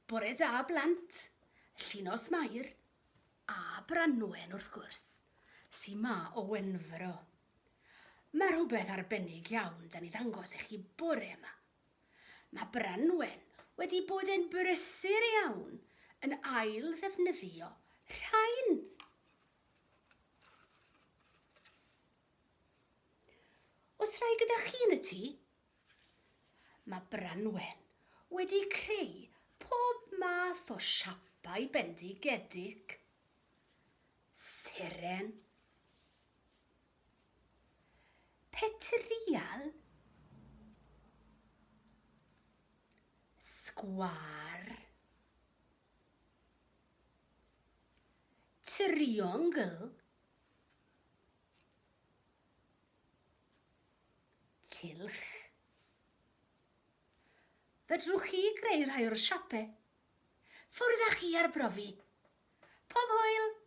Bore da blant, Llinos Mair a Branwen wrth gwrs, sy 'ma o Wenfro. Mae rhywbeth arbennig iawn 'da ni ddangos i chi bore yma. Mae Branwen wedi bod yn brysur iawn yn ail ddefnyddio rhain. Oes rhai gyda chi yn y tŷ? Mae Branwen wedi creu pob math o siapau bendigedig. Seren. Petryal. Sgwâr. Triongl. Cylch. Fedrwch chi greu rhai o'r siape? Ffwrdd â chi arbrofi. Pob hwyl!